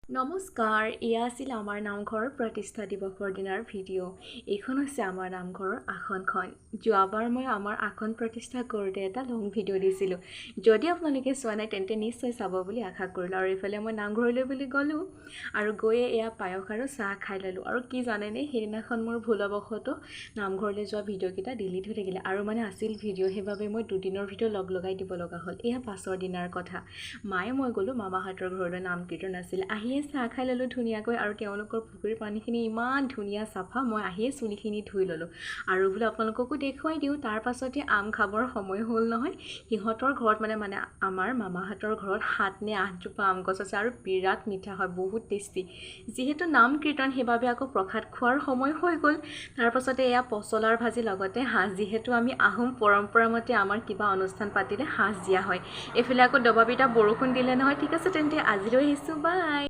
নমস্কাৰ, এয়া আছিল আমাৰ নামঘৰৰ প্ৰতিষ্ঠা দিৱসৰ দিনাৰ ভিডিঅ'। এইখন হৈছে আমাৰ নামঘৰৰ আসনখন। যোৱাবাৰ মই আমাৰ আসন প্ৰতিষ্ঠা কৰোঁতে এটা লং ভিডিঅ' দিছিলোঁ। যদি আপোনালোকে চোৱা নাই, তেন্তে নিশ্চয় চাব বুলি আশা কৰিলোঁ। আৰু এইফালে মই নামঘৰলৈ বুলি গ'লোঁ আৰু গৈয়ে এয়া পায়স আৰু চাহ খাই ল'লোঁ। আৰু কি জানেনে, সেইদিনাখন মোৰ ভুলবশতঃ নামঘৰলৈ যোৱা ভিডিঅ'কেইটা ডিলিট হৈ থাকিলে আৰু মানে আছিল ভিডিঅ', সেইবাবে মই দুদিনৰ ভিডিঅ' লগ লগাই দিব লগা হ'ল। এয়া পাছৰ দিনাৰ কথা। মায়ে মই গ'লোঁ মামাহঁতৰ ঘৰলৈ, নাম কীৰ্তন আছিল। আহিয়ে চাহ খাই ল'লোঁ ধুনীয়াকৈ। আৰু তেওঁলোকৰ পুখুৰীৰ পানীখিনি ইমান ধুনীয়া চাফা। মই আহিয়ে চুলিখিনি ধুই ল'লোঁ আৰু বোলো আপোনালোককো দেখুৱাই দিওঁ। তাৰ পাছতে আম খাবৰ সময় হ'ল নহয়। সিহঁতৰ ঘৰত মানে আমাৰ মামাহঁতৰ ঘৰত 7 নে 8জোপা আম গছ আছে আৰু বিৰাট মিঠা হয়, বহুত টেষ্টি। যিহেতু নাম কীৰ্তন, সেইবাবে আকৌ প্ৰসাদ খোৱাৰ সময় হৈ গ'ল। তাৰ পাছতে এয়া পচলাৰ ভাজি, লগতে সাঁজ। যিহেতু আমি আহোম পৰম্পৰা মতে আমাৰ কিবা অনুষ্ঠান পাতিলে সাঁজ দিয়া হয়। এইফালে আকৌ দবাপিটা বৰষুণ দিলে নহয়। ঠিক আছে, তেন্তে আজিলৈ আহিছোঁ, বাই।